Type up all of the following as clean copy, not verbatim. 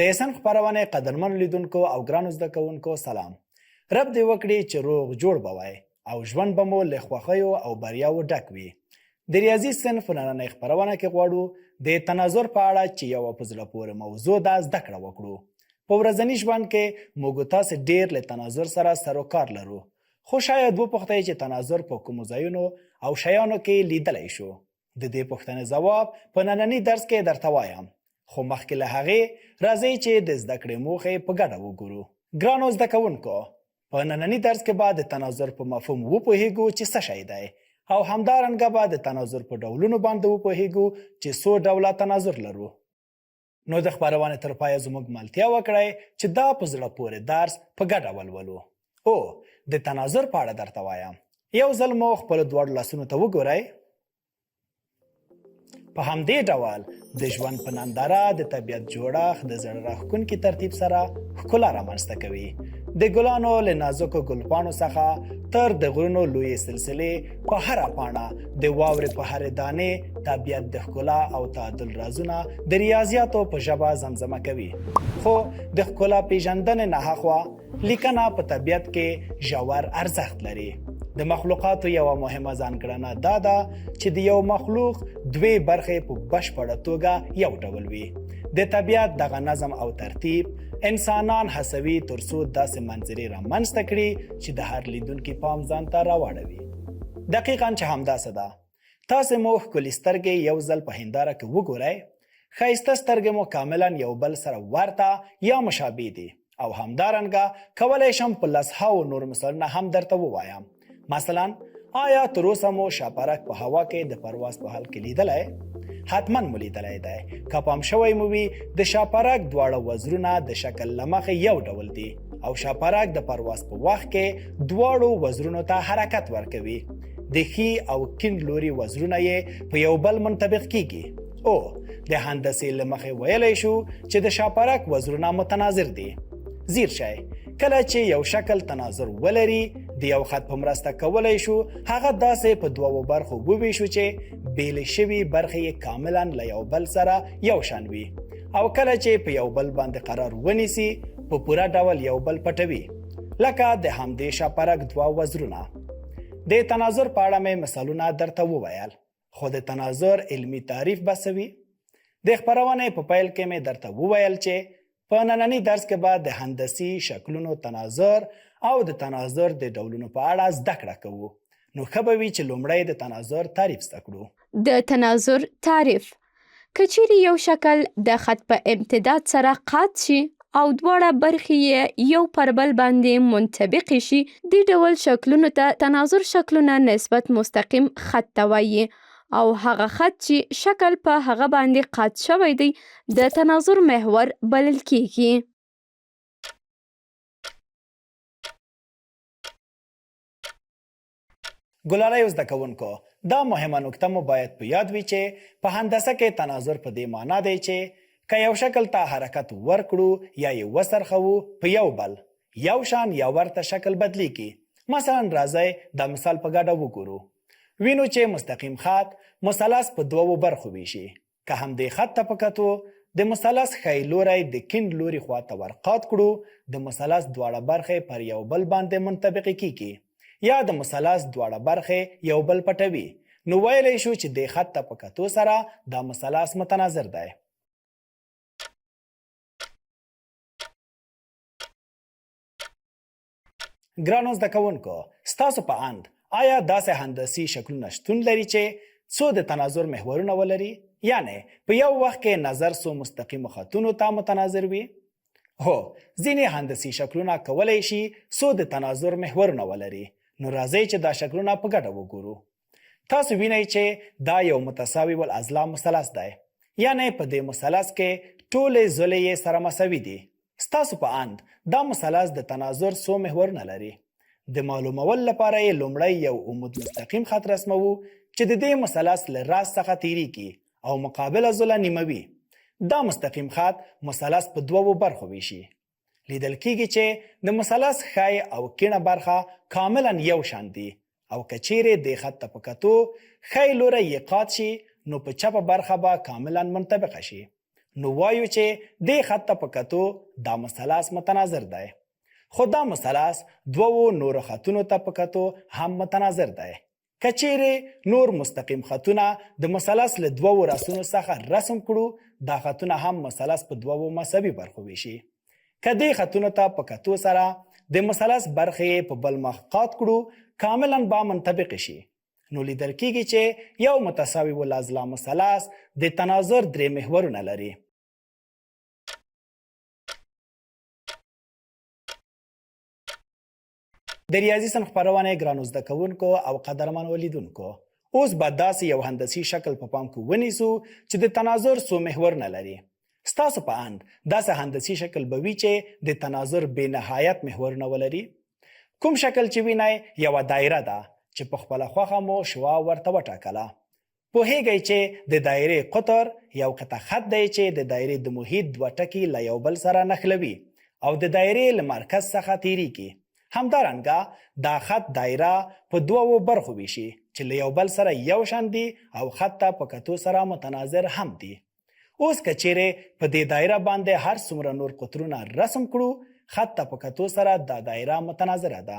د احسن خپرونې قدرمنو لیدونکو او ګرانو زده کوونکو سلام. رب دې وکړي چې روغ جوړ به وای او ژوند به مو له خوښیو او بریاوو ډک وي. د ریاضي صنف په نننۍ خپرونه کې غواړو د تناظر په اړه چې یوه په زړه پورې موضوع ده زده کړه وکړو. په ورځني ژوند کې موږ تاسې ډېر له تناظر سره سروکار لرو، خو شاید وپوښتئ چې تناظر په کومو ځایونو او شیانو کې لیدلی شو. د دې پوښتنې ځواب په ننني درس کې درته وایم، خو مخکې له هغې راځئ چې د زده کړې موخې په ګډه وګورو. ګرانو زده کوونکو، په ننني درس کې به د تناظر په مفهوم وپوهیږو چې څه شی دی او همدارنګه به د تناظر په ډولونو باندې وپوهیږو چې څو ډوله تناظر لرو. نو د خپرونې تر پایه زموږ ملتیا وکړئ چې دا په زړه پورې درس په ګډه ولولو. او د تناظر په اړه درته وایم. یو ځل مو خپلو دواړو لاسونو ته وګورئ. په همدې ډول د ژوند په ننداره د طبیعت جوړښت د زړه راښکونکي ترتیب سره ښکلا رامنځته کوي. د ګلانو له نازکو ګلپاڼو څخه تر د غرونو لویې سلسلې، په هره پاڼه، د واورې په هرې دانې، طبیعت د ښکلا او تعادل رازونه د ریاضیاتو په ژبه زمزمه کوي. خو د ښکلا پیژندنې نه هاخوا لیکنه په طبیعت کې ژور ارزښت لري. د مخلوقاتو یوه مهمه ځانګړنه دا ده چې د یو مخلوق دوې برخې په بشپړه توګه یو ډول وي. د طبیعت دغه نظم او ترتیب انسانان هڅوي ترڅو داسې منظرې رامنځته کړي چې د هر لیدونکي پام ځان ته راواړوي. دقیقا چې همداسې ده. تاسې مو ښکلي سترګې یو ځل په هنداره کې وګورئ، ښایسته سترګې مو کاملا یو بل سره ورته یا مشابه دي او همدارنګه کولای شم په لسهاوو نور مثالونه هم درته ووایم. مثلا آیا تر اوسه مو شاپرک په هوا کې د پرواز په حال کې لیدلی؟ حتما مو لیدلی دی. که پام شوی مو وي، د شاپرک دواړه وزرونه د شکل له مخې یو ډول دي او شاپرک د پرواز په وخت کې دواړو وزرونو ته حرکت ورکوي. د ښي او کیڼ لوري وزرونه یې په یو بل منطبق کیږي. او د هندسې له مخې ویلی شو چې د شاپرک وزرونه متناظر دي. ځیر شئ، کله چې یو شکل تناظر ولري، د یو خط په مرسته کولای شو هغه داسې په دوو برخو وویشو چې بیلې شوي برخې یې کاملا له یو بل سره یو شان وي او کله چې په یو بل باندې قرار ونیسي په پوره ډول یو بل پټوي، لکه د همدې شاپرک دوه وزرونه. د تناظر په اړه مې مثالونه درته وویل، خو د تناظر علمي تعریف به څه وي؟ د خپرونې په پیل کې مې درته وویل چې په ننني درس کې به د هندسي شکلونو تناظر او د تناظر د ډولونو په اړه زده کړه کوو. نو ښه به وي چې لومړی د تناظر تعریف زده کړو. د تناظر تعریف: که چیرې یو شکل د خط په امتداد سره قات شي او دواړه برخې یې یو پر بل باندې منطبقې شي، دې ډول شکلونو ته تناظر شکلونه نسبت مستقیم خط ته وایي او هغه خط چې شکل په هغه باندې قات شوی دی د تناظر محور بلل کیږي. ګلالیو زده کوونکو، دا مهمه نکته مو باید په یاد وي چې په هندسه کې تناظر په دې معنا دی چې که یو شکل ته حرکت ورکړو یا یې وڅرخوو، په یو بل، یو شان یا ورته شکل بدلیږي. مثلا راځئ دا مثال په ګډه وګورو. وینو چې مستقیم خط مثلث په دوو برخو ویشي. که همدې خط ته په کتو د مثلث ښی لوری د کیڼ لوري خوا ته ورقات کړو، د مثلث دواړه برخې پر یو بل باندې منطبقې کیږي یا د مثلث دواړه برخې یو بل پټوي، نو ویلی شو چې دې خط ته په کتو سره دا مثلث متناظر دی. ګرانو زده کوونکو، ستاسو په اند آیا داسې هندسي شکلونه شتون لري چې څو د تناظر محورونه ولري؟ یعنې په یو وخت کې نظر څو مستقیمو خطونو ته متناظر وي؟ هو، ځینې هندسي شکلونه کولی شي څو د تناظر محورونه ولري. نو راځئ چې دا شکلونه په ګډه وګورو. تاسو وینئ چې دا یو متساوي الاضلاع مثلث دی، یعنې په دې مثلث کې ټولې ضلعې یې سره مساوي دي. ستاسو په اند دا مثلث د تناظر څو محورونه لري؟ د معلومولو لپاره یې لومړی یو عمود مستقیم خط رسموو چې د دې مثلث له راس څخه تیریږي او مقابله ضلع نیموي. دا مستقیم خط مثلث په دوو برخو ویشي. لیدل کیږي چې د مثلث ښی او کیڼه برخه کاملا یو شان دي او که چیرې دې خط ته په کتو ښی لوری یې قات شي، نو په چپه برخه به کاملا منطبقه شي. نو وایو چې دې خط ته په کتو دا مثلث متناظر دی. خو دا مثلث دوو نورو خطونو ته په کتو هم متناظر دی. که چیرې نور مستقیم خطونه د مثلث له دوو راسونو څخه رسم کړو، دا خطونه هم مثلث په دوو مساوي برخو ویشي. که دې خطونو ته په کتو سره د مثلث برخې په بل مخ قات کړو، کاملا به منطبق شي. نو لیدل کیږي چې یو متساوي الاضلاع مثلث د تناظر درې محورونه لري. د ریاضي صنف خپرونې ګرانو زده کوونکو او قدرمنو لیدونکو، اوس به داسې یو هندسي شکل په پام کې ونیسو چې د تناظر څو محورونه لري. ستاسو په اند داسې هندسي شکل به وي چې د تناظر بې نهایت محورونه ولري؟ کوم شکل چې وینئ یوه دایره ده چې په خپله خوښه مو شعاع ورته وټاکله. پوهیږئ چې د دایرې قطر یو قطع خط دی چې د دایرې د محیط دوه ټکي له یو بل سره نښلوي او د دایرې له مرکز څخه تیریږي. همدارنګه دا خط دایره په دوو برخو ویشي چې له یو بل سره یو شان دي او خط ته په کتو سره متناظر هم دي. اوس که چیرې په دې دایره باندې هر څومره نور قطرونه رسم کړو، خط ته په کتو سره دا دایره متناظره ده.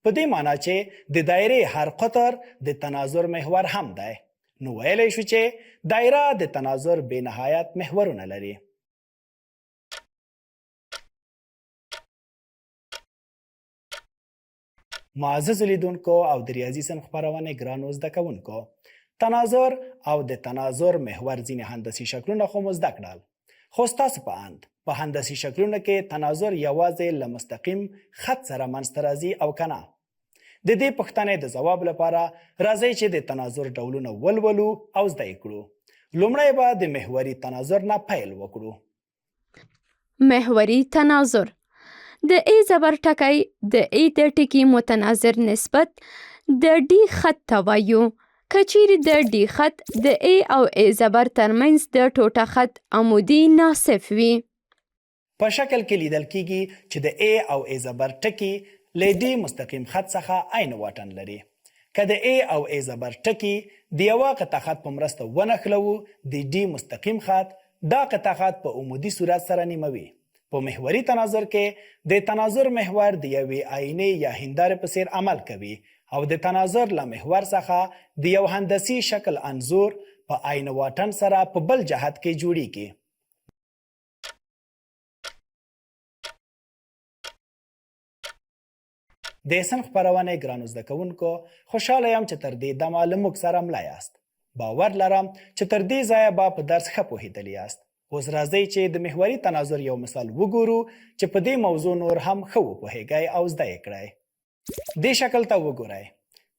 په دې مانا چې د دایرې هر قطر د تناظر محور هم دی. نو ویلی شو چې دایره د تناظر بې نهایت محورونه لري. معززو لیدونکو او د ریاضي صنف خپرونې ګرانو زده کوونکو، تناظر او د تناظر محور ځینې هندسي شکلونه خو مو زده کړل، خو ستاسو په اند په هندسي شکلونو کې تناظر یوازې له مستقیم خط سره منځته راځي او که نه؟ د دې پوښتنې د ځواب لپاره راځئ چې د تناظر ډولونه ولولو او زده یې کړو. لومړی به د محوري تناظر نه پیل وکړو. محوري تناظر: د ای زبر ټکی د ای د ټکي متناظر نسبت د ډي خط ته وایو. که چیرې د ډي خط د ای او ای زبر ترمنځ د ټوټه خط عمودي ناصف وي. په شکل کې لیدل کیږي چې د ای او ای زبر ټکي له ډي مستقیم خط څخه عین واټن لري. که د ای او ای زبر ټکي د یوه قطع خط په مرسته ونښلوو، د ډي مستقیم خط دا قطع خط په عمودي صورت سره نیموي. په محوري تناظر کې د تناظر محور د یوې آینې یا هندارې په څیر عمل کوي او د تناظر له محور څخه د یو هندسي شکل انځور په عین واټن سره په بل جهت کې جوړیږي. د احسن خپرونې ګرانو زده کوونکو، خوشحاله یم چې تر دې دمه له موږ سره مله یاست. باور لرم چې تر دې ځایه به په درس ښه پوهېدلي یاست. اوس راځئ چې د محوري تناظر یو مثال وګورو چې په دې موضوع نور هم ښه وپوهېږئ او زده یې کړئ. دې شکل ته وګورئ.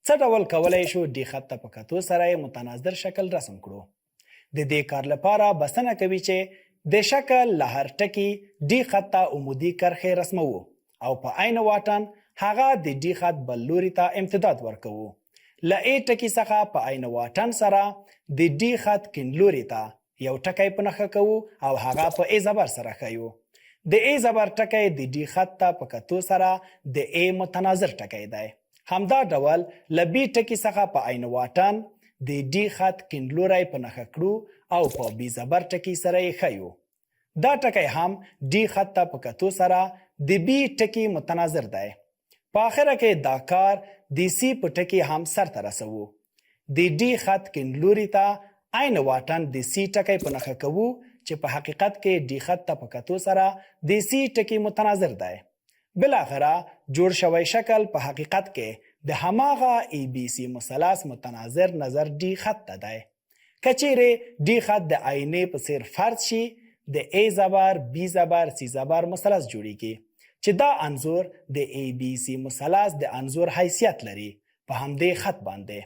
څه ډول کولای شو ډي خط ته په کتو سره یې متناظر شکل رسم کړو؟ د دې کار لپاره بسنه کوي چې د شکل له هر ټکي ډي خط ته عمودي کرښې رسموو او په عین واټن هغه د ډي خط بل لوري ته امتداد ورکوو. له ای ټکي څخه په عین واټن سره د ډي خط کیڼ لوري ته یو ټکی په نښه کوو او هغه په ای زبر سره ښیو. د ای زبر ټکی د ډي خط ته په کتو سره د ای متناظر ټکی دی. همدا ډول له بي ټکي څخه په عین واټن د ډي خط کیڼ لوری په نښه کړو او په بي زبر ټکي سره یې ښیو. دا ټکی هم ډي خط ته په کتو سره د بي ټکي متناظر دی. په اخره کې دا کار د سي په ټکي هم سرته رسوو. د ډي خط کیڼ لوري ته عین واټن د سي ټکی په نښه کوو چې په حقیقت کې ډي خط ته په کتو سره د سي ټکي متناظر دی. بالاخره جوړ شوی شکل په حقیقت کې د هماغه ای بي سي مثلث متناظر نظر ډي خط ته دی. که چیرې ډي خط د آینې په څیر فرض شي، د ای زبر، بي زبر، سي زبر مثلث جوړیږي چې دا انځور د ای بي سي مثلث د انځور حیثیت لري په همدې خط باندې.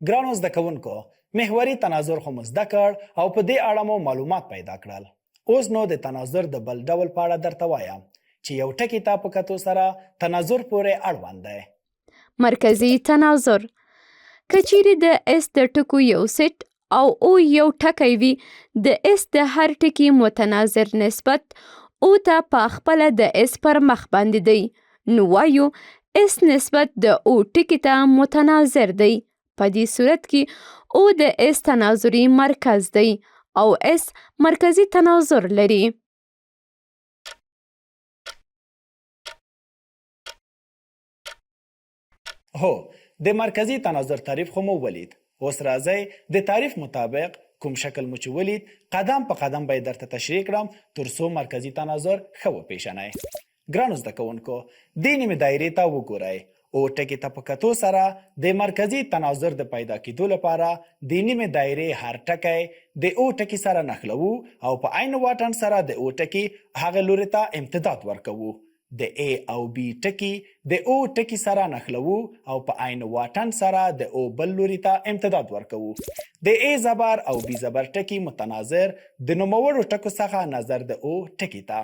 ګرانو زده کوونکو، محوري تناظر خو مو زده کړ او په دې اړه مو معلومات پیدا کړل. اوس نو د تناظر د بل ډول په اړه درته وایم چې یو ټکي ته په کتو سره تناظر پورې اړوند دی. مرکزي تناظر: که چیرې د اس د ټکو یو سیټ او او یو ټکی وي، د اس د هر ټکي متناظر نسبت او ته په خپله د اس پر مخ باندې دی، نو وایو اس نسبت د او ټکي ته متناظر دی. په دې صورت کې او د اس تناظري مرکز دی او اس مرکزي تناظر لري. هو، د مرکزي تناظر تعریف خو مو ولید. اوس راځئ د تعریف مطابق کوم شکل مو چې ولید، قدم په قدم به یې درته تشریح کړم تر څو مرکزي تناظر ښه وپېژنئ. ګرانو زده کوونکو، دې نیمې دایرې ته وګورئ. او ټکي ته په کتو سره د مرکزي تناظر د پیدا کېدو لپاره د نیمې دایرې هر ټکی د او ټکي سره نښلوو او په عین واټن سره د او ټکي هغه لوري ته امتداد ورکوو. د A او B ټکي د O ټکي سره نښلوو او په عین واټن سره د O بل لوري ته امتداد ورکوو. د A زبر او B زبر ټکي متناظر د نوموړو ټکو څخه نظر د O ټکي ته.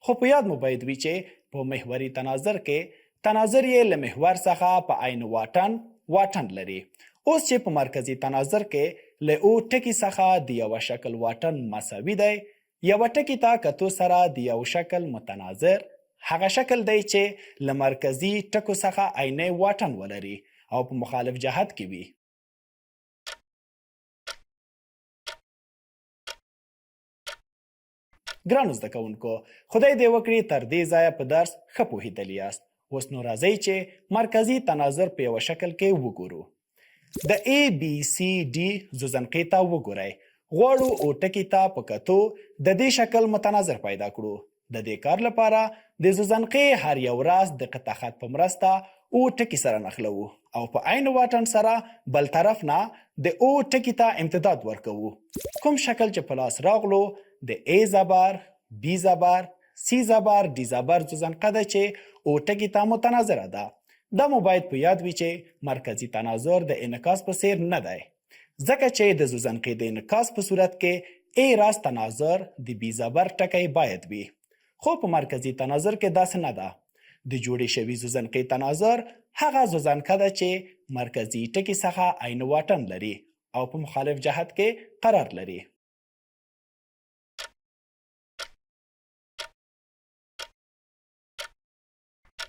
خو په یاد مو باید وي چې په محوري تناظر کې تناظر یې له محور څخه په عین واټن واټن لري. اوس چې په مرکزي تناظر کې له O ټکي څخه د یوه شکل واټن مساوي دی، یوه ټکي ته کتو سره د یو شکل متناظر هغه شکل دی چې له مرکزي ټکو څخه عینی واټن ولري او په مخالف جهت کې وي. ګرانو زده کوونکو، خدای دې وکړي تر دې ځایه په درس ښه پوهېدلي یاست. اوس نو راځئ چې مرکزي تناظر په یوه شکل کې وګورو. د A B C D زوزنقې ته وګورئ. غواړو او ټکي ته په کتو د دې شکل متناظر پیدا کړو. د دې کار لپاره د زوزنقې هر یو راس د قطع خط په مرسته او ټکي سره نښلوو او په عین واټن سره بل طرف نه د او ټکي ته امتداد ورکوو. کوم شکل چې په لاس راغلو د A زبر، B زبر، C زبر، D زبر زوزنقه ده چې او ټکي ته متناظره ده. دا مو باید په یاد وي چې مرکزي تناظر د انعکاس په څیر نه دی، ځکه چې د زوزنقې د انعکاس په صورت کې A راز تناظر د B زبر ټکی باید وي، خو په مرکزي تناظر کې داسې نه ده. د جوړې شوي زوزنقې تناظر هغه زوزنقه ده چې مرکزي ټکي څخه عین واټن لري او په مخالف جهت کې قرار لري.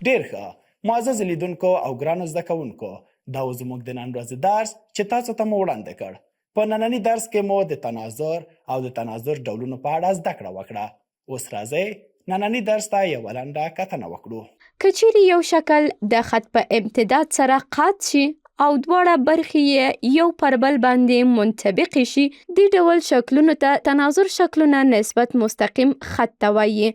ډیر ښه معزز لیدونکو او ګرانو زده کوونکو، دا و زموږ د نن ورځې درس چې تاسو ته مو وړاندې کړ. په ننني درس کې مو د تناظر او د تناظر ډولونو په اړه زده کړه وکړه. اوس راځئ ننني درس ته یوه لنډه کتنه وکړو. که چیرې یو شکل د خط په امتداد سره قات شي او دواړه برخې یې یو پر بل باندې منطبقې شي، دې ډول شکلونو ته تناظر شکلونه نسبت مستقیم خط ته وایي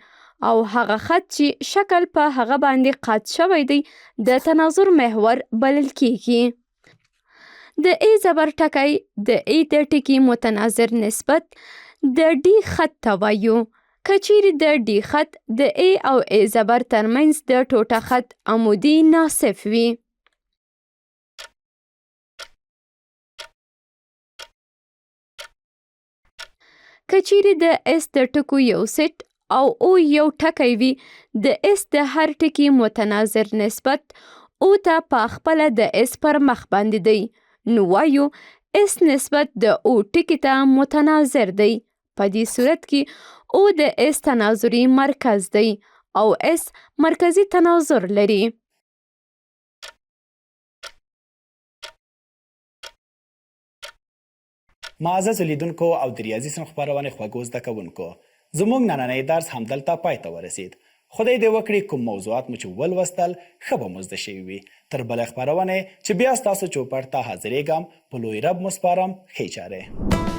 او هغه خط چې شکل په هغه باندې قات شوی دی د تناظر محور بلل کیږي. د ای زبر ټکی د ای د ټکي متناظر نسبت د ډي خط ته وایو. که چیرې د ډي خط د ای او ای زبر ترمنځ د ټوټه خط عمودي ناصف وي. که چیرې د اس د ټکو یو سیټ او او یو ټکی وي، د اس د هر ټکي متناظر نسبت او ته په خپله د اس پر مخ باندې دی، نو وایو اس نسبت د او ټکي ته متناظر دی. په دې صورت کې او د اس تناظري مرکز دی او اس مرکزي تناظر لري. معززو لیدونکو او د ریاضي صنف خپرونې خوږو زده کوونکو، زموږ نننی درس همدلته پای ته ورسید. خدای دې وکړي کوم موضوعات مو چې ولوستل ښه به مو زده شوي وي. تر بلې خپرونې چې بیا ستاسو چوپړ ته حاضرېږم، په لوی رب مو سپارم. ښې چارې.